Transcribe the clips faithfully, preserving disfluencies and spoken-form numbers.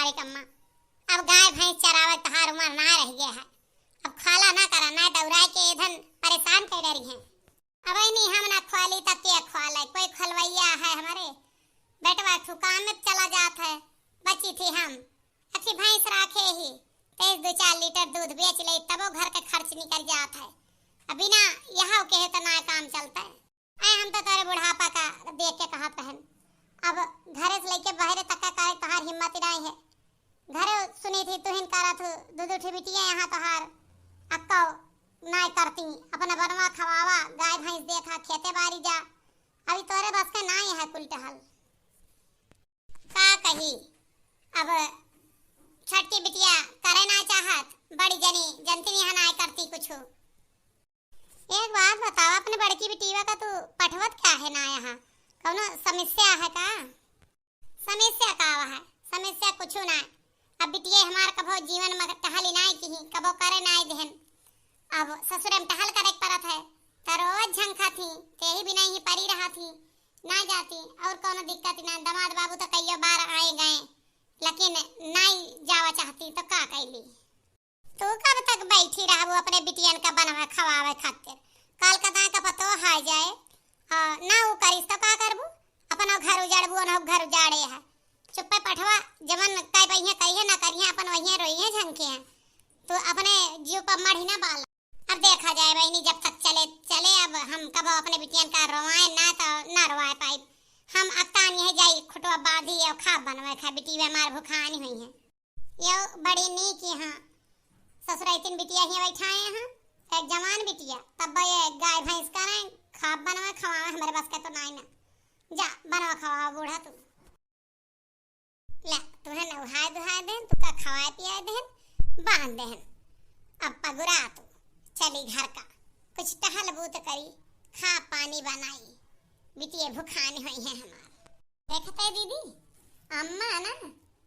अरे कम्मा, अब गाय भैंस चरावे तहार उमर ना रह गया है। अब खाला ना करा, ना दौड़ाए के इधन परेशान कर डरी हैं। अब नहीं हम ना ख्वाली तब के ख्वाले, कोई खलवैया है हमारे? बेटवा थू काम में चला जात है, बची थी हम। अच्छी भैंस राखे ही, तेईस दो चार लीटर दूध बेच ले, तबो घर के खर्च निकल जात है। अब बिना यहाँ के है तो ना काम चलता है। ऐ हम तो तोरे बुढ़ापा का देख के कहत रहन। अब घरे से लेके बहरे तक का करे तहार हिम्मत ही नहीं है। घरे सुनी थी तुहिन करत हूँ, दू दू ठे बिटिया यहाँ तहार अक्को नाय करती, अपना बनवा खवावा, गाय भैंस देखा, खेते बारी जा। अभी तोरे बस के नाय है कुल टहल। का कही, अब छोटकी बिटिया करे ना चाहत, बड़ी जनी जनती नहीं है नाय करती कुछ। एक बात बतावा, अपने बड़की बिटिया का तू पठवत क्या है ना यहाँ? कौनो समस्या है का? समस्या का है? समस्या कुछ ना। अब बिटिया हमार कभो जीवन में टहली नाय की, कभो करे नाय देहन। अब ससुरे में टहल करे के परत है, त रोज झंखा थी, तेही बिना ही परी रहा थी, ना जाती। और कौनो दिक्कत ना, दामाद बाबू तो कईयो बार आए गए, लेकिन नाय जावा चाहती, तो का कैली? तू कब तक बैठी रहबू अपने बिटियन का बनवे खवावे खातिर? काल का दाएं का पतो हाय जाए, आ, ना ऊ करिस तो का करबू? अपनो घर उजाड़बू, ओनहु घर उजाड़े है। चुप्पे पठवा, जवन कई पहिए करिए ना करिए, अपन वहिए रोइए झंके हैं। तू अपने जीव पर मढ़ी ना बाला। अब देखा जाए बहिनी, जब तक चले चले। अब हम कब अपने बिटियन का रोवाए ना, तो ना रोवाए पाई। हम अक्तान यह जाई खुटवा बांधी और खाब बनवे खा, बिटिया हमार भुखानी हुई है। यो बड़ी नीक यहाँ ससुराइतिन बिटिया ही बैठाए हैं, एक जवान बिटिया, तब ये गाय भैंस करें, खाब बनवा खवावे, हमारे बस का तो नाई ना। जा बनवा खवावा बूढ़ा तू। ले, तुहे नहाए दुहाए देहन, तुका खवाए पियाए देहन, बांध देहन। अब पगुरा तू, चली घर का, कुछ टहल बूत करी, खा पानी बनाई, बिटिये भुखानी हुई है हमार। देखते दीदी, अम्मा ना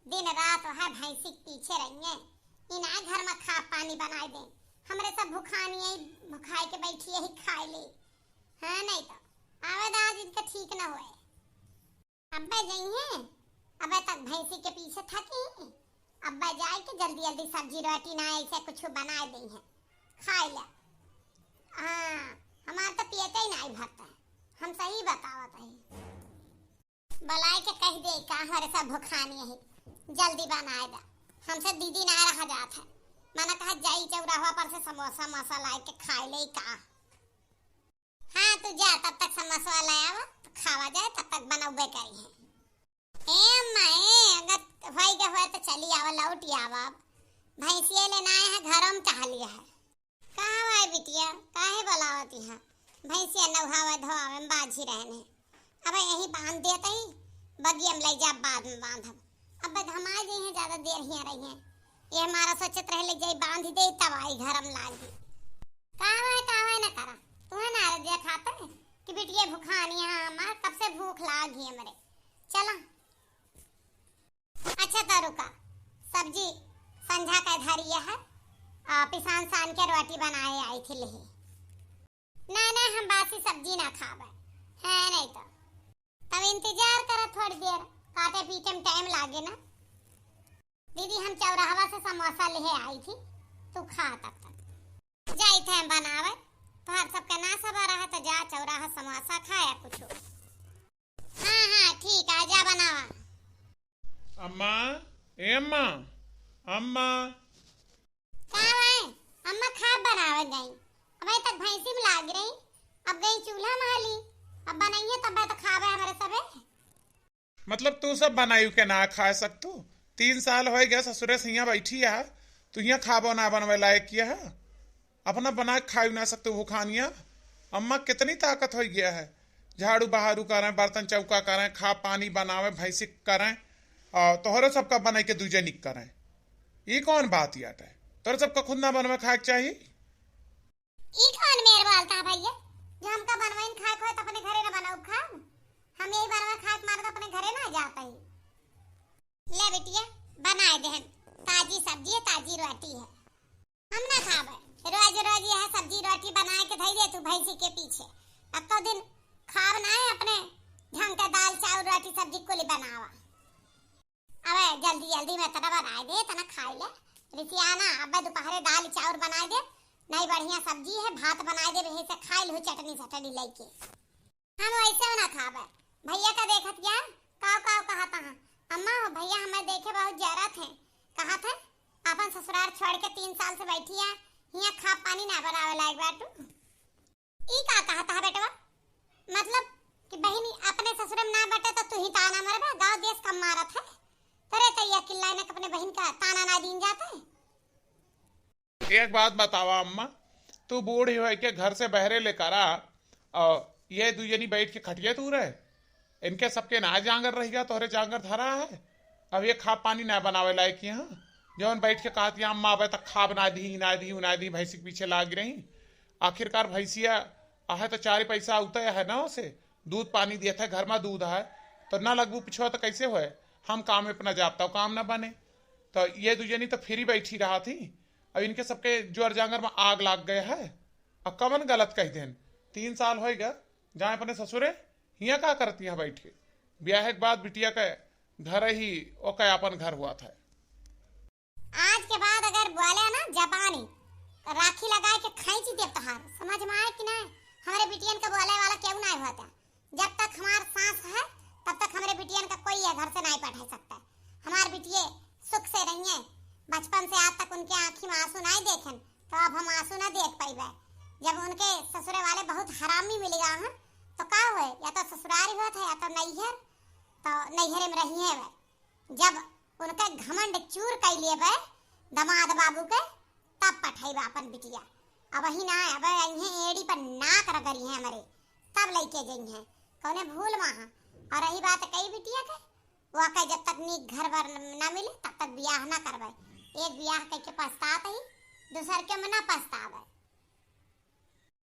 दिन रात वह भैंसी के पीछे रही हैं। इना घर में खा पानी बनाए दें। हमरे सब भुखानी है, भुखाए के बैठी यही खाए ले। हाँ, नहीं तो आवे दा आज इनका ठीक ना होए। अब्बे जइहें, अबे तक भैंसी के पीछे थकी। अब्बे जाए के जल्दी जल्दी सब्जी रोटी ना ऐसे कुछ बनाए दें हैं, खाए ले। हाँ, हमार तो पेटे ही नहीं भरता है, हम सही बतावत है। बलाए के कह दे का, हमारे सब भुखानी है, जल्दी बनाए दा, हमसे दीदी ना रहा जात है। मना कहा जाई चौराहा पर से समोसा मोसा लाए के खाए ले का। हाँ, तू जा, तब तक समोसा ले आवा, तो खावा जाए, तब तक बनौबे करी है। ए अम्मा, ए, अगर होई के होए तो चली आवा, लौट आवा। अब भैंसिया लेना आए हैं, घरों में टहली है। कहाँ भाई बिटिया, काहे बुलावती है? भैंसिया नहावे धोआवे में बाझी रहने। अब यही बांध देत ही, बगिया में ले जा, बाद में बांधब। अब घमाए जइहें, ज्यादा देर हियां रही हैं। ये हमारा सोचत रहे ले जाई बांध दे, तब आई घर में लागी। कावे कावे न करा, तुम्हें ना रह दिया खाते कि बिटिया भुखानी है हमार, कब से भूख लागी हमरे। चला। अच्छा तो रुका, सब्जी संझा का धरी है, आ, पिसान सान के रोटी बनाए आई थी लेहे। ना ना, हम बासी सब्जी ना खाबे, है नहीं तो। तब इंतजार करा थोड़ी देर, काटे पीटे में टाइम लागे ना। दीदी, हम चौराहवा से समोसा लेहे आई थी, तू खा तब तक। जाई थे हम बनावे, तोहर सबके ना सबर रहे तो जा चौराहा समोसा खाया कुछ। हाँ हाँ ठीक है, जा बनावा। अम्मा, ए अम्मा, अम्मा। का भाई? अम्मा खाब बनावे गई, अबे तक भैंसी में लाग रही, अब गई चूल्हा में हाली, अब बनइए तब तो खाबे हमारे सबे। मतलब तू सब बनाई के ना खा सकतू? तीन साल होए गया ससुरे से हियां बैठी है, तू हियां खाबो ना बनवे लायक किया है? अपना बना के खाई ना सकते भूखानिया। अम्मा कितनी ताकत हो गया है, झाड़ू बहारू करें, बर्तन चौका करें, खा पानी बनावे, भैंसी करें, और तोहरे सबका बनाई के दूजे निक करें। ये कौन बात यात है? तोहरे सबका खुद ना बनवे खाए के चाही। ई कौन मेर बोलता है भैया, जो हमका बनवाइन खाए खोए तो अपने घरे ना बनाऊ खाब? हम यही बनवा खाए के मारे तो अपने घरे ना जाते ही। ले बिटिया, बनाए देहन, ताजी सब्जी है, ताजी रोटी है। हम ना खाबे। रोज रोज यह सब्जी रोटी बनाए के धई दे तू भैंसी के पीछे। अक्को दिन खाब ना है अपने ढंग के दाल चाउर रोटी सब्जी कुली बनावा। अबे जल्दी जल्दी में तना बनाए दे, तना खाई ले। रिसियाना, अबे दोपहरे दाल चाउर बनाए दे, नई बढ़िया सब्जी है, भात बनाए दे, यही से खाई लहू चटनी सटनी लेके। हम वैसे ना खाबे, भैया का देखत क्या, काव काव कहत हैं। अम्मा हो भैया हमें देखे बहुत जरूरत है, कहत है अपन ससुराल छोड़ के तीन साल से बैठी है, हियाँ खा पानी ना बनावे लायक बाटू। ई का कहत है बेटवा? मतलब कि बहिनी अपने ससुर में ना बटे तो तू ही ताना मरबे, गाँव देश कम मारत है। तोरे तो ये अकिल्ला ने अपने बहिन का ताना ना दीन जाता है। एक बात बतावा अम्मा, तू बूढ़ी होए के घर से बहरे लेकर आ, और ये दू जनी बैठ के खटिया तू रहे, इनके सबके ना जांगर रह गया, तोहरे जांगर धरा है। अब ये खा पानी ना बनावे लायक यहाँ, जौन बैठ के कहत यहाँ अम्मा अबे तक खाब ना दी, ना दी, ना दी, भैंसी के पीछे लाग रही। आखिरकार भैंसिया आहे तो चार पैसा उतय है ना, उसे दूध पानी दिया था, घर में दूध है, तो ना लगबू पिछवा तो कैसे होए? हम काम में अपना जाब तो काम ना बने। तो ये दू जनी तो फिर ही बैठी रहा थी। अब इनके सबके जोर जांगर में आग लाग गए है। अब कवन गलत कह देन? तीन साल होएगा जाए अपने ससुरे, हियाँ का करती है बैठ के? ब्याह के बाद बिटिया के घर ही ओके अपन घर हुआ था। आज के बाद अगर बोले ना जबानी राखी लगाए के खींची देब तोहार, समझ में आए कि ना? हमरे बिटियन के बोले वाला केहू ना होता। जब तक हमार सांस है तब तक हमरे बिटियन का कोई ये घर से नहीं पठाई सकता है। हमार बिटिये सुख से रहिए, बचपन से आज तक उनके आँखी में आंसू नहीं देखेन, तो अब हम आंसू ना देख पाइबे। जब उनके ससुरे वाले बहुत हरामी मिल गए हैं तो का हुए, या तो ससुरारी होत है या तो नैहर, तो नैहरे में रहिए वे। जब उनके घमंड चूर कर लिए बे दमाद बाबू के, तब पठैबा अपन बिटिया। अब ही ना, अब इन्हें एड़ी पर नाक रगड़ी है हमरे, तब लइके जइहें। कौने भूल वहाँ। और रही बात कई बिटिया के, वो के जब तक नीक घर बर ना मिले तब तक बियाह ना करबे। एक बियाह कइके पछतात ही, दूसर के में ना पछतावे।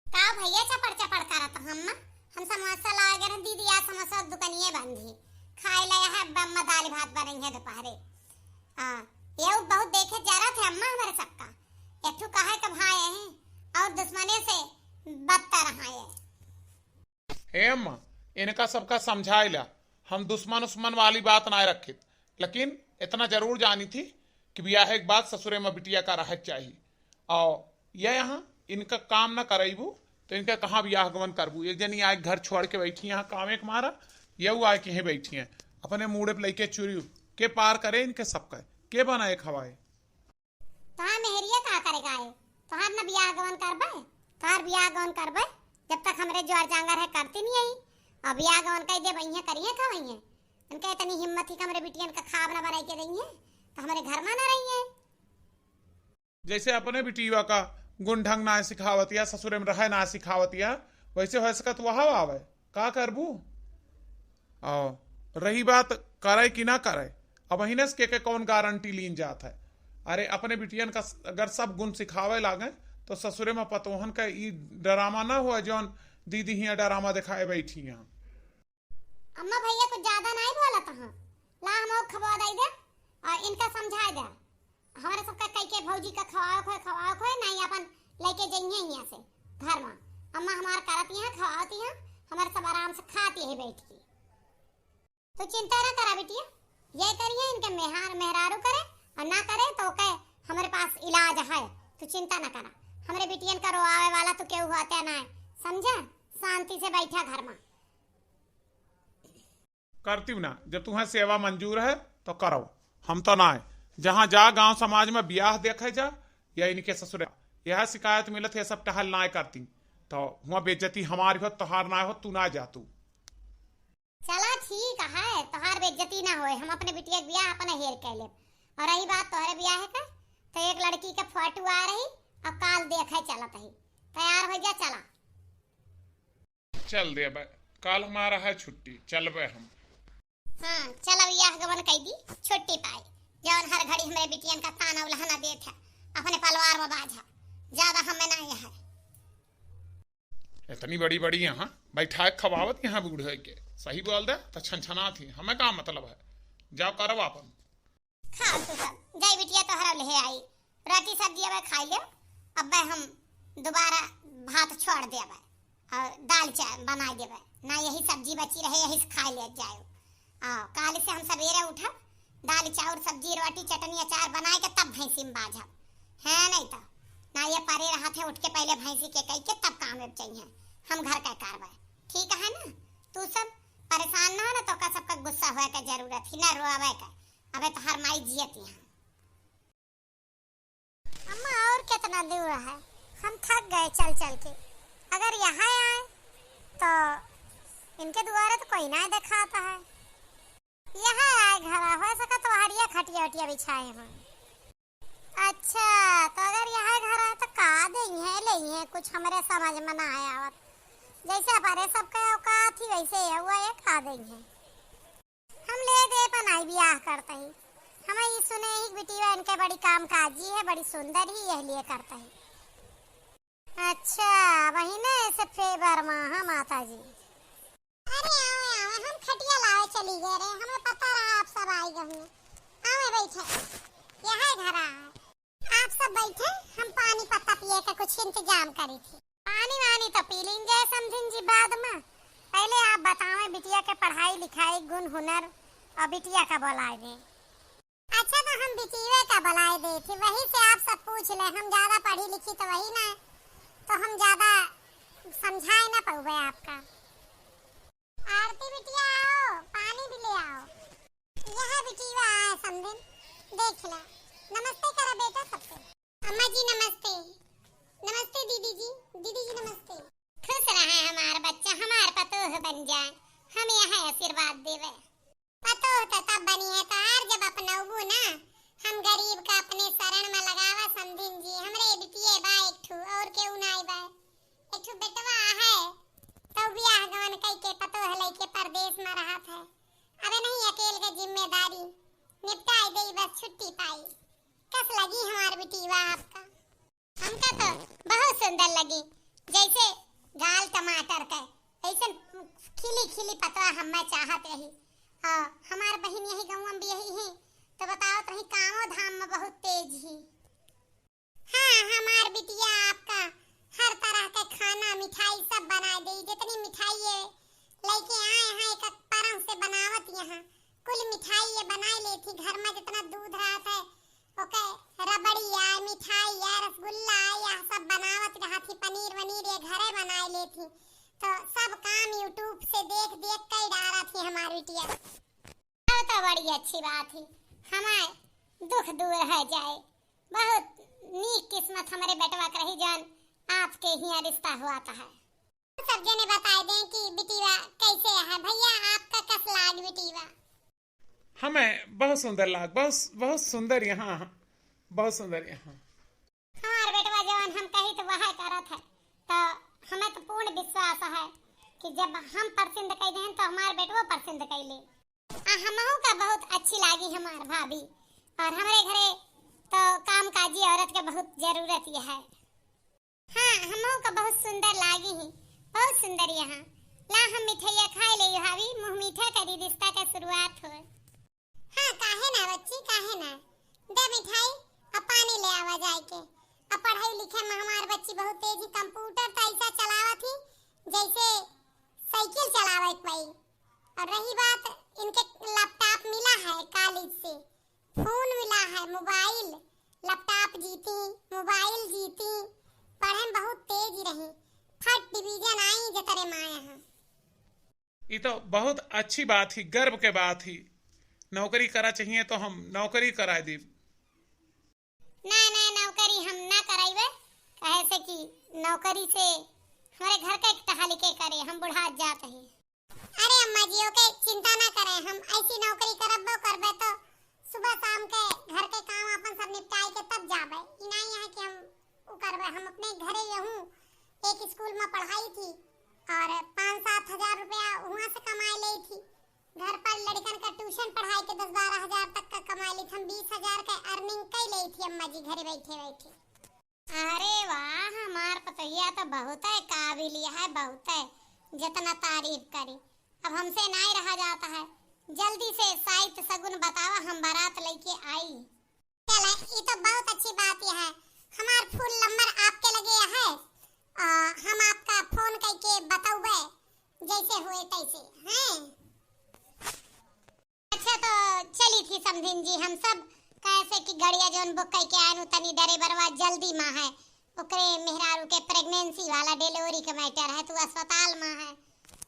का भैया चपड़ चपड़ करत हम्मा? हम समोसा लावे गए रहे, दीदी आज समोसा दुकानिए बंद ही। खाए ले है बम्मा दाल भात बनई है दोपहरे। हाँ, ये बहुत देखे जरूरत है अम्मा हमारे सबका। एक ठो कहे के भाई है और दुश्मने से बदतर है। हे अम्मा, इनका सबका समझाए ला, हम दुश्मन उस्मन वाली बात ना रखित, लेकिन इतना जरूर जानी थी कि बियाह के बाद ससुरे में बिटिया का रहत चाही। और ये यहाँ इनका काम ना करैबू तो इनका कहाँ बियाह गमन करबू? एक जनी आए घर छोड़ के बैठी यहाँ कामे के मारा, यहू आए के यहीं बैठी हैं अपने मूड़े पे लइके चुरी। के पार करे इनके सबका, के बनाए खवाए? तोहार मेहरिया का करे गाए? तोहार न बियाह गवन करबे, तोहार बियाह गवन करबे, जब तक हमरे ज्वार जांगर है करती नहीं आई। और बियाह गवन कई दे बइहे करिए खवइहे। इनके इतनी हिम्मत ही कि हमरे बिटियन का खाब ना बनाई के दइहे, तो हमरे घर में ना रहिए। जैसे अपने बिटिया का गुण ढंग ना सिखावतिया, ससुरे में रहे ना सिखावतिया, वैसे हो सकत वह आवे। का करबू? और रही बात करे कि ना करे, अब हिनस के, के कौन गारंटी लीन जात है? अरे, अपने बिटियन का स-, अगर सब गुण सिखावे लागे, तो ससुरे में पतोहन का ई ड्रामा ना हुआ, जौन दीदी हियाँ ड्रामा दिखाए बैठी हैं। अम्मा, भैया कुछ ज्यादा नहीं बोलत हैं, ला हम और खबा दई दे और इनका समझाए दे। हमारे सबका कई के भौजी का खवाओ खोए, खवाओ खोए, नहीं अपन लेके जइहे यहाँ से घर में। अम्मा हमार करत यहाँ, खवावत यहाँ, हमारे सब आराम से खाती है बैठ के। तू चिंता ना करा बिटिया, ये करिए इनके मेहार मेहरारू करे और ना करे तो ओके हमारे पास इलाज है, तू चिंता ना करा। हमरे बिटियन का रोआवे वाला तो केहू होते ना है, समझा? शांति से बैठा घर में। करती ना, जब तुम्हें सेवा मंजूर है तो करो, हम तो ना है। जहाँ जा गांव समाज में ब्याह देखे जा या इनके ससुरे, यह शिकायत मिलत है, सब टहल ना करती, तो हुआ बेइज्जती हमारी हो, तोहार ना हो, तू ना जा तू। चला ठीक है, तोहार बेइज्जती ना होए, हम अपने बिटिया के बियाह अपने हेर के लेब। और रही बात तोहरे बियाह के, तो एक लड़की के फोटो आ रही और काल देखे चलत ही, तैयार हो जा, चला। चल देबे, काल हमारा है छुट्टी, चलबे हम। हाँ, चला बियाह गवन कई दी, छुट्टी पाई, जौन हर घड़ी हमरे बिटियन का ताना उल्हा ना देत है, अपने पलवार में बाझा, ज्यादा हमें ना है। इतनी बड़ी बड़ी यहाँ बैठाए खवावत यहाँ बूढ़े के, सही बोल दे तो छनछना थी, हमें का मतलब है, जाओ करो अपन। खाओ तू सब, जाई बिटिया तोहरा ले आई, रोटी सब्जी अब खाई ले, अब हम दोबारा भात छोड़ देबे और दाल चा-, बनाई देबे ना, यही सब्जी बची रहे, यही से खाई ले जाए। आ, काल से हम सवेरे उठब, दाल, चाउर, सब्जी, रोटी, चटनी, अचार बनाए के तब भैंसी में बाझब। हैं, नहीं तो ना, ये परे रहत है, उठ के पहले भैंसी के कई के तब काम में चाहिए। हम घर का कारवाई, ठीक है ना? तू सब परेशान ना हो ना, तो का सबका गुस्सा होए के जरूरत ही ना, रोवे के। अबे तो हर माई जियत यहाँ। अम्मा, और कितना दूर है? हम थक गए चल चल के। अगर यहाँ आए तो इनके दुआरे तो कोई ना देखाता है। यहाँ आए घरा, हो सका तो हरिया खटिया उटिया बिछाए हों। अच्छा, तो अगर यहाँ घर आए तो का देइहैं, लेइहैं, कुछ हमरे समझ में ना आए आवत। जैसे हमारे सबके औकात ही वैसे है, वो ये का देइहैं। हम ले दे पर नाई बियाह करते ही। हम ई सुने ही बिटिया इनके बड़ी काम काजी है, बड़ी सुंदर ही, यह लिए करते ही। अच्छा, वही ना ऐसे फेवर में, हाँ माता जी। अरे आवे, आवे, हम खटिया लावे चली गए रहे, हमें पता रहा आप सब आई गए हुए। आवे बैठे, यह है घर आए। आप सब बैठे, हम पानी पत्ता पिए का कुछ इंतजाम करी थी। पानी वानी तो पी लेंगे समधिन जी बाद में। पहले आप बतावें बिटिया के पढ़ाई लिखाई, गुण हुनर और बिटिया का बोलाए दें। अच्छा, तो हम बिटिया का बोलाए दे थी, वही से आप सब पूछ ले। हम ज्यादा पढ़ी लिखी तो वही ना, तो हम ज्यादा समझाए ना पाउबे आपका। आरती बिटिया आओ, पानी भी ले आओ। यह बिटिया आए समधिन, देख ला। नमस्ते करा बेटा सबसे। अम्मा जी नमस्ते। नमस्ते दीदी जी। दीदी जी नमस्ते। खुश रहे हमार बच्चा, हमार पतोह बन जाए, हम यह आशीर्वाद देवे। पतोह तो तब बनी है तोहार जब अपनौबू ना। हम गरीब का अपने शरण में लगावा समधिन जी। हमरे बिटिये बा एक ठू, और केहू नाई बा। एक ठू बेटवा है, तो बियाह गवन कई के पतोह लइके परदेश में रहत है। अबे नहीं अकेल के जिम्मेदारी निपटाई देई, बस छुट्टी पाई। कस लगी हमार बिटिया आपका? हमका तो बहुत सुंदर लगी, जैसे गाल टमाटर के, ऐसे खिली खिली पतवा हम्मे चाहत रही। और हमार बहिन यही गाँव में भी यही है, तो बतावत रही कामो धाम में बहुत तेज ही। हाँ, हमार बिटिया आपका हर तरह के खाना, मिठाई सब बनाए देई। जितनी मिठाई ये लइके आए हैं, एक एक परम से बनावत यहाँ। कुल मिठाई ये बनाए लेथी। घर में जितना दूध रहत है, ओके रबड़ी या मिठाई या रसगुल्ला या सब बनावत रहत ही। पनीर वनीर ये घरे बनाए लेथी। तो सब काम YouTube से देख देख के डारत ही हमार बिटिया। अब तो बड़ी अच्छी बात ही, हमार दुख दूर है जाए। बहुत नीक किस्मत हमरे बेटवा के रही जौन आपके हियाँ रिश्ता हुआ था है। सब जने बताए दें कि बिटिया कैसे है। भैया, आपका कस लाग बिटिया? हमें बहुत सुंदर लाग, बहुत, बहुत सुंदर यहाँ, बहुत सुंदर यहाँ। हमार बेटवा जवन हम कही तो वह करत है, तो हमें तो पूर्ण विश्वास है कि जब हम पसंद कई दें तो हमार बेटवो पसंद कई ले। आ हमहू का बहुत अच्छी लागी हमार भाभी, और हमरे घरे तो कामकाजी औरत के बहुत जरूरत ये है। हाँ, हमहू का बहुत सुंदर लागी ही, बहुत सुंदर यहाँ। ला हम मिठाइया खाए ले भाभी, मुँह मीठा करी, रिश्ता का शुरुआत हो। हाँ, काहे ना बच्ची, काहे ना। दे मिठाई, अब पानी ले आवा जाए के। अब पढ़ाई लिखे में हमार बच्ची बहुत तेज ही, कंप्यूटर तो ऐसा चलावत ही जैसे साइकिल चलावत पाई। और रही बात, इनके लैपटॉप मिला है कॉलेज से, फोन मिला है, मोबाइल, लैपटॉप जीती, मोबाइल जीती, पढ़े में बहुत तेज रही, फर्स्ट डिवीजन आई जतरे माया है। ई तो बहुत अच्छी बात ही, गर्व के बात ही। नौकरी करा चाहिए तो हम नौकरी करा देब। ना, ना, नौकरी हम ना कराइबे, काहे से कि नौकरी से हमरे घर का एक टहल के करे, हम बुढ़ा जात ही। अरे अम्मा जी, ओके चिंता ना करे, हम ऐसी नौकरी करबो करबे तो सुबह शाम के घर के काम अपन सब निपटाए के तब जाबे। ई नहीं है कि हम उ करबे, हम अपने घरे यहूँ एक स्कूल में पढ़ाई थी और पाँच सात हजार रुपया वहाँ से कमाए ले थी। घर पर लड़कन का ट्यूशन पढ़ाई के दस बारह हजार तक का कमाए ली थी। हम बीस हजार का अर्निंग कर ले थी अम्मा जी घरे बैठे बैठे। अरे वाह, हमार पतोहिया तो बहुत है काबिल है, बहुत है, जितना तारीफ करी। अब हमसे नाई रहा जाता है, जल्दी से साइत सगुन बतावा, हम बारात लेके आई। चला, ई तो बहुत अच्छी बात है। हमार फोन नंबर आपके लगे है, आ, हम आपका फोन करके बताउबे, जैसे हुए तैसे, हैं? अच्छा, तो चली थी समधिन जी, हम सब कैसे कि गड़िया जौन बुक कइके आएन, उ तनी डरेबरवा जल्दी मा है, ओकरे मेहरारू के प्रेगनेंसी वाला डिलीवरी के मैटर है, तो अस्पताल मा है,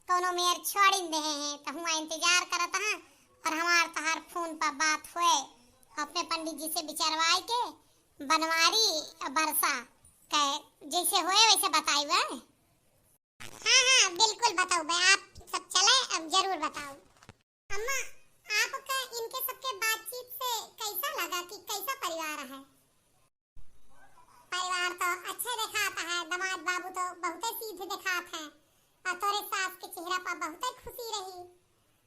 कौनो मेयर छोड़िन देहे हैं, तो हुआँ इंतजार करत हैं। और हमार तहार फोन पर बात हुए, अपने पंडित जी से बिचरवाए के बनवारी बरसा के जैसे होए वैसे बताई बे। हाँ, हाँ, बिल्कुल बताऊ बे, आप सब चले, अब जरूर बताऊ। अम्मा, आपका इनके सबके बातचीत से कैसा लगा कि कैसा परिवार है? परिवार तो अच्छे देखात है, दामाद बाबू तो बहुते सीधे देखात है, और तोरे सास के चेहरा पर बहुते खुशी रही।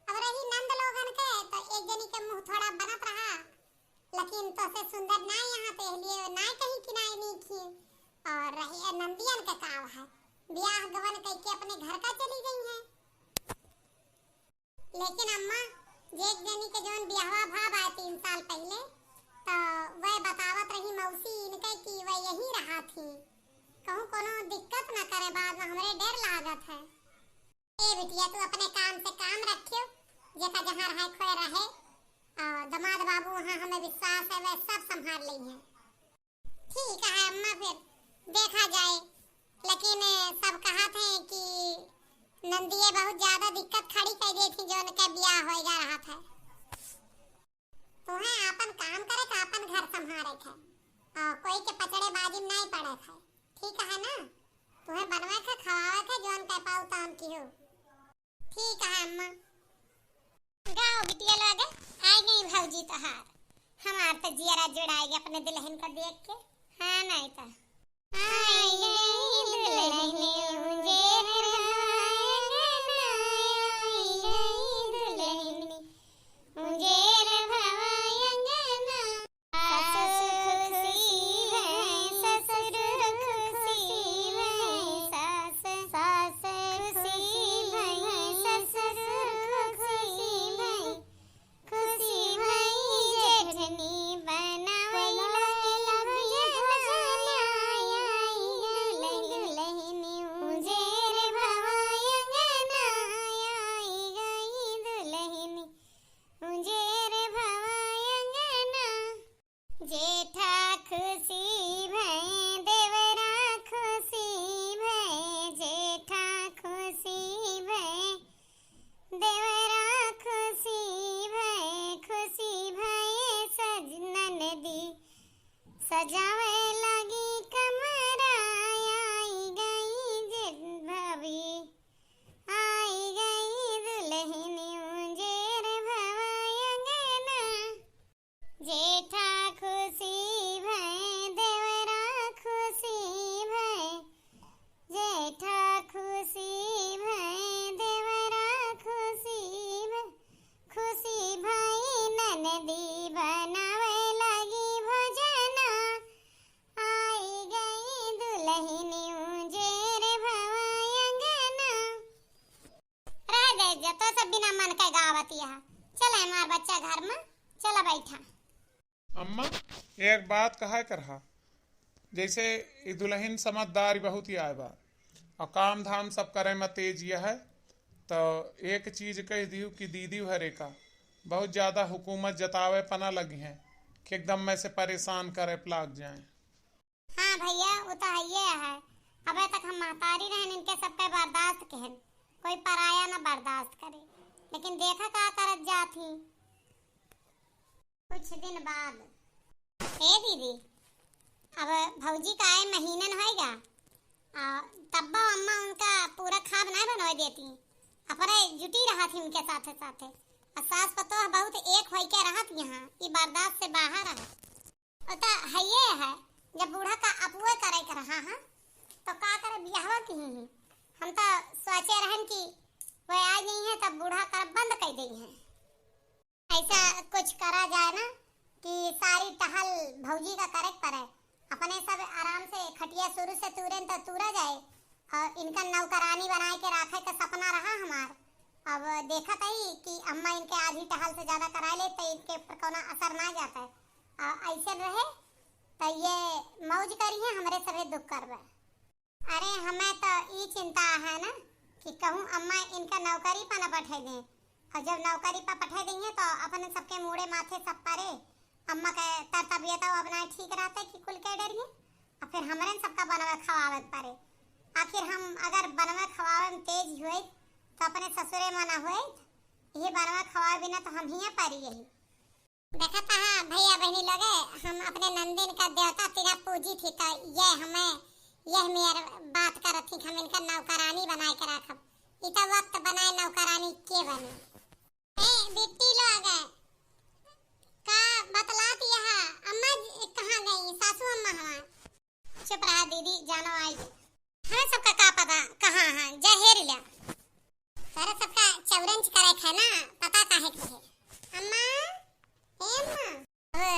अब रही नंद लोगन के, तो एक जनी के मुंह थोड़ा बनत रहा, लेकिन तोसे सुंदर ना यहाँ पे लिए ना कहीं किनारे नहीं की। और रही नंदियन के काव है, ब्याह गवन कइके अपने घर का चली गई हैं। लेकिन अम्मा, जे एक जनी के जौन बियाहवा भा बा तीन साल पहिले, त वह बतावत रही मौसी इनके कि वह यहीं रहा थी, कहूँ कोनो दिक्कत न करे, बाद में हमरे डर लागत है। ए बिटिया, तू अपने काम से काम रखियो, जेका जहाँ रहे खोए रहे, और दामाद बाबू वहाँ हमें विश्वास है, वह सब संभाल लेइहैं। ठीक है अम्मा, फिर देखा जाए। लेकिन, ए, सब कहत हैं कि नंदिये बहुत ज्यादा दिक्कत खड़ी कर दी थी, जो उनके बियाह होएगा रहा था। तुम्हें आपन काम करे का, आपन घर संभारे के, और कोई के पचड़ेबाजी में नहीं पड़े थे, ठीक है ना? तुम्हें बनवे के, खवावे के, जो उनके पाऊ तान की हो। ठीक है अम्मा। गाओ बिटिया लोग, आ गई भौजी तोहार। हमार तो जियरा जुड़ाई अपने दुल्हन को देख के। हाँ, नहीं तो। आई गई दुल्हन उजेर भवा अंगना, आई गई दुल्हन उजेर भवा अंगना। सास खुशी भई, ससुर खुशी भई, सास, सास खुशी भई, ससुर खुशी भई, खुशी भई जेठनी बनावे लागी भोजना, आई गई दुल्हनी उजेर भवा अंगना, आई गई दुल्हनी उजेर भवा अंगना। जेठा खुशी भए, देवरा खुशी भए, जेठा खुशी भए, देवरा खुशी भए, खुशी भए सज ननदी सजावे लागी कमरा, आई गई जे भाभी, आई गई दुल्हन उजेर भवा अंगना। जेठा खुशी भए, देवरा खुशी भए, जेठा खुशी भए, देवरा खुशी भए, खुशी भई ननदी बनावे लागी भोजना, आई गई दुल्हन उजेर भवा अंगना। रह जाए जा, तो सब बिना मन के गावत यहाँ। चले हमार बच्चा घर में, चला बैठा। अम्मा, एक बात कहा कर हा, जैसे ई दुल्हन समझदार बहुत ही आए बा, और काम धाम सब करे में तेज यह है, तो एक चीज कह दियो कि दीदी हरे का बहुत ज्यादा हुकूमत जतावे पना लगी हैं कि एकदम में से परेशान करे पे लाग जाए। हाँ भैया, वो तो हइये है। अबे तक हम महतारी रहन, इनके सबके बर्दाश्त कहन, कोई पराया ना बर्दाश्त करे, लेकिन देखा का करत जात ही। कुछ दिन बाद, ए दीदी, अब भौजी का आए महीनन होएगा, आ, तब्बो अम्मा उनका पूरा खाब ना बनवा देती, अपने जुटी रहा थी उनके साथे साथे। और सास पतोह बहुत एक होई के रहत यहाँ, ई बर्दाश्त से बाहर है। वो तो हइये है, जब बूढ़ा का अपुए करे के रहा है, तो का करे बियाहवा की ही। हम तो सोचे रहन कि वो आ गई हैं, तब बूढ़ा कर बंद कर दी हैं। ऐसा कुछ करा जाए ना कि सारी टहल भौजी का करे के पड़े, अपने सब आराम से खटिया शुरू से तूरेन तो तूरा जाए, और इनका नौकरानी बनाए के राखे का सपना रहा हमार। अब देखत ही कि अम्मा इनके आधी टहल से ज्यादा कराए ले, तो इनके ऊपर कौनो असर ना जाता है। आ, ऐसे रहे, तो ये मौज करी है, हमरे सभे दुख करबे। अरे, हमें तो ई चिंता है ना कि कहूँ अम्मा इनका नौकरी पर न बैठे दें, और जब नौकरी पर पठे देंगे तो अपने सबके मूड़े माथे सब परे। अम्मा के तर तबियत अब ना ठीक रहते कि कुल के डरिए, और फिर हमरे सबका बनवे खवावे के परे। आखिर हम अगर बनवे खवावे में तेज हुए तो अपने ससुरे में ना हुए, ये बनवे खवावे बिना तो हम ही परी यही। देखत हा भैया बहनी लगे, हम अपने नंदिन का देवता तिना पूजी थी, तो ये हमें, यह मेर बात करत थी कि हम इनका नौकरानी बनाए के रखब। इ तो वक्त बनाए नौकरानी के बने। ए बिट्टी लोग, का बतलात यह अम्मा जी कहाँ गई, सासू अम्मा हमार? चुप रहा दीदी, जानो आई। हमें सबका का पता कहाँ है, जा हेर लिया। तोरा सबका चौरंज करे है ना, पता काहे के है? अम्मा, ए अम्मा, ओ,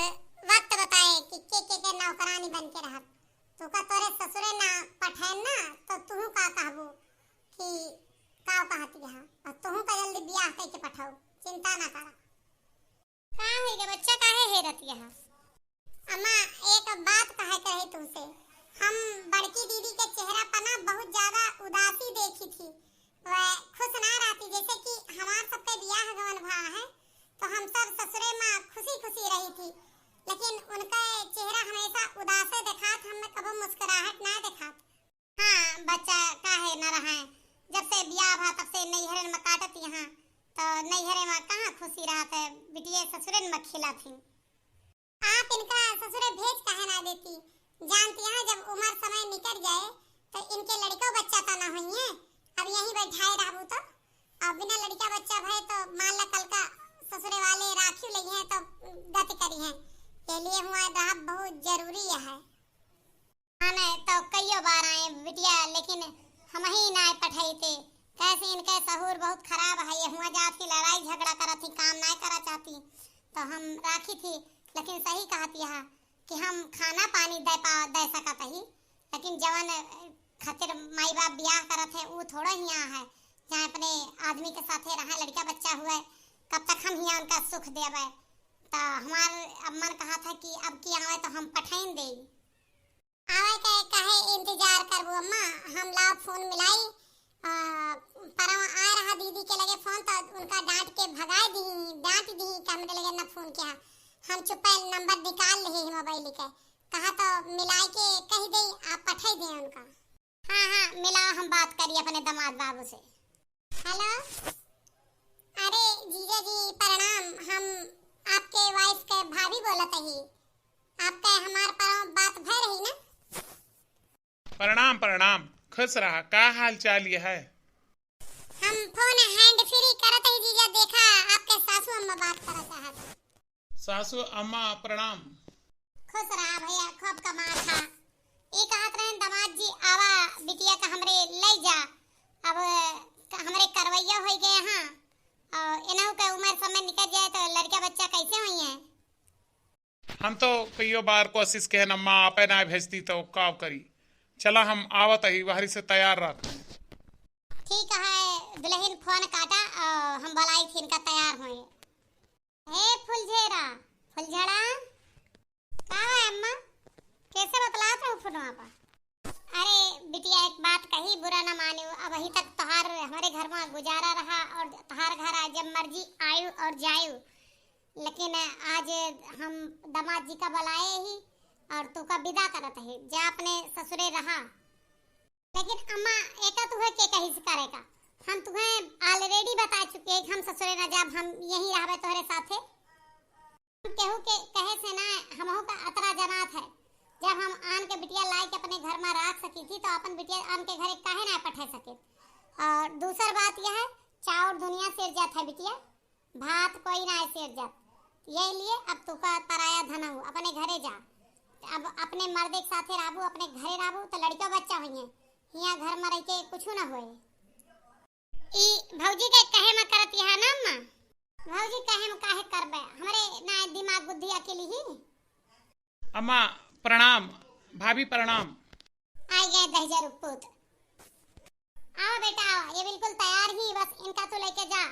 वक्त बताए कि के के के नौकरानी बन के रहत। तू का तोरे ससुरे ना पठाए ना, तो तू का कहबू कि का कहत यहाँ? और तू का जल्दी बियाह करके पठाओ, चिंता ना करा। का होई गे बच्चा, काहे हेरत यहा? अम्मा, एक बात कहे के रही तुमसे। हम बड़की दीदी के चेहरा पर ना बहुत ज्यादा उदासी देखी थी। वह खुश ना रहती, जैसे कि हमार सबके बियाह गवन भा है, तो हम सब ससुरे में खुशी खुशी रही थी, लेकिन उनका चेहरा हमेशा उदासे देखात, हमें कबो मुस्कुराहट ना देखात। हाँ, बच्चा काहे न रहे, जब से बियाह भा तब से नैहरन में काटत यहाँ, तो नैहरे में कहाँ खुशी रहत है, बिटिये ससुरन में खिला थी। आप इनका ससुरे भेज काहे ना देती, जानती यहाँ जब उम्र समय निकल जाए तो इनके लड़का बच्चा तो ना होइए, अब यहीं बैठाए रहबू तो, अब बिना लड़का बच्चा भय तो मान ला कल का ससुरे वाले राखी लई हैं तो गति करी हैं, के लिए हुआ रहब बहुत जरूरी है। हाँ, नहीं तो कईयो बार आए बिटिया, लेकिन हम ही ना पठैते। कैसे इनके सहूर बहुत खराब है, ये हुआ जात की लड़ाई झगड़ा करत ही, काम ना करा चाहती, तो हम राखी थी। लेकिन सही कहत यह कि हम खाना पानी दे पा, दे सकत ही, लेकिन जवन खातिर माई बाप बियाह करत है, ऊ थोड़ा हिया है, चाहे अपने आदमी के साथे रहे, लड़का बच्चा हुए, कब तक हम हिया उनका सुख देवे? तो हमार अब मन कहा था कि अब की आवे तो हम पठाइन देई। आवे के काहे इंतजार करबू अम्मा, हम लाओ फोन मिलाई। आ, परवा आ रहा दीदी के लगे फोन, तो उनका डांट के भगाए दी, डांट दी कि हमरे लगे ना फोन किया। हम चुप्पे नंबर निकाल ले ही मोबाइल के, कहा तो मिलाई के कह दे, आप पठाई दे उनका। हाँ, हाँ, मिलाओ, हम बात करी अपने दामाद बाबू से। हेलो, अरे जीजा जी प्रणाम, हम आपके वाइफ के भाभी बोलत ही। आपके हमार पर बात भय रही ना? प्रणाम, प्रणाम, खुश रहा। का हाल चाल ये है? हम फोन हैंड फ्री करत ही जीजा, देखा आपके सासू अम्मा बात करत है। सासू अम्मा प्रणाम। खुश रहा भैया, खूब कमात हा। ई कहत रहन दामाद जी, आवा बिटिया का हमरे ले जा, अब क-, हमरे करवैया होई गए हाँ, और इनहू के उम्र समय निकल जाए तो लड़का बच्चा कैसे होई है? हम तो कईयो बार कोशिश के अम्मा, आपे ना भेजती तो का करी। चला हम आवत ही, वहरी से तैयार रह। ठीक है दुल्हन, फोन काटा और हम बुलाई थी इनका तैयार होए। हे फुलझेरा, फुलझड़ा, का है अम्मा? कैसे बतलात रहू फोनवा पर? अरे बिटिया, एक बात कही, बुरा ना मानियो, अब अभी तक तोहार हमरे घर में गुजारा रहा और तोहार घर आज जब मर्जी आयु और जायु, लेकिन आज हम दामाद जी का बुलाए ही और तू का विदा करत है, जा अपने ससुरे रहा। लेकिन अम्मा, एका तुहे के कही से करे का? हम तुहे already बता चुके हैं कि हम ससुरे ना जाब, हम यहीं रहबे तोहरे साथे। हम केहू के कहे से ना, हमहू का अतरा जनात है। जब हम आन के बिटिया लाई के अपने घर में राख सकी थी, तो अपन बिटिया आन के घरे काहे ना पठे सके? और दूसर बात यह है, चाउर दुनिया से जात है बिटिया, भात कोई ना ऐसे जब। यही लिए अब तू का पराया धन हो, अपने घरे जा। अब अपने मर्दे के साथे रहबू, अपने घरे रहबू, तो लड़का बच्चा होइए। हियाँ घर में रह के कुछ ना होए। ई भौजी के कहे में करत यहाँ ना अम्मा? भौजी कहे में काहे करबे? हमरे ना दिमाग बुद्धि अकेली ही। अम्मा प्रणाम, भाभी प्रणाम। आई गए दहिजर पूत। आओ बेटा, आओ, ये बिल्कुल तैयार ही, बस इनका तू लेके जा,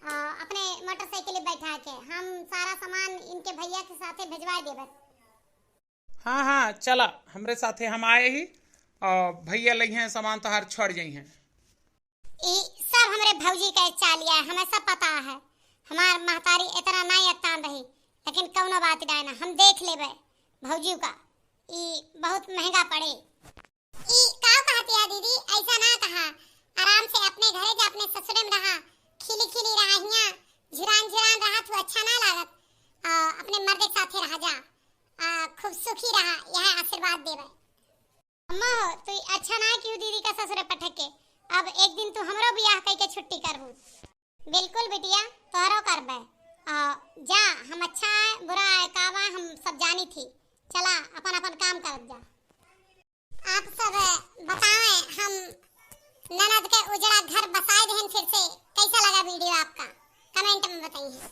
आ, अपने मोटरसाइकिल पे बैठा के। हम सारा सामान इनके भैया के साथे भिजवा देबे। हाँ, हाँ, चला, हमरे साथे हम आए ही, और भैया लइहें सामान तोहार छोड़ जइहें। ई सब हमरे भौजी के चालिया है, हमें सब पता है। हमार महतारी इतना नाई अत्तान रही, लेकिन कौनो बात नाई ना, हम देख लेबे भौजी का। ई बहुत महंगा पड़े। ई का कहतिया दीदी, ऐसा ना कहा, आराम से अपने घरे जा, अपने ससुरे में रहा, खिली खिली रहा, हियाँ झिरान झिरान रहा, तू अच्छा ना लागत। आ, अपने मर्द के साथे रहा जा, आ, खूब सुखी रहा, यह आशीर्वाद देवे। अम्मा हो, तू अच्छा ना क्यों दीदी का ससुरे पठक के, अब एक दिन तू हमरो बियाह कई के छुट्टी करबू। बिल्कुल बिटिया, तोहरो करबे। आ, जा, हम अच्छा है, बुरा है, का बा, हम सब जानी थी। चला, अपन अपन काम करत जा। आप सब बताएं, हम ननद के उजड़ा घर बसाए देहन फिर से। कैसा लगा वीडियो आपका, कमेंट में बताइए।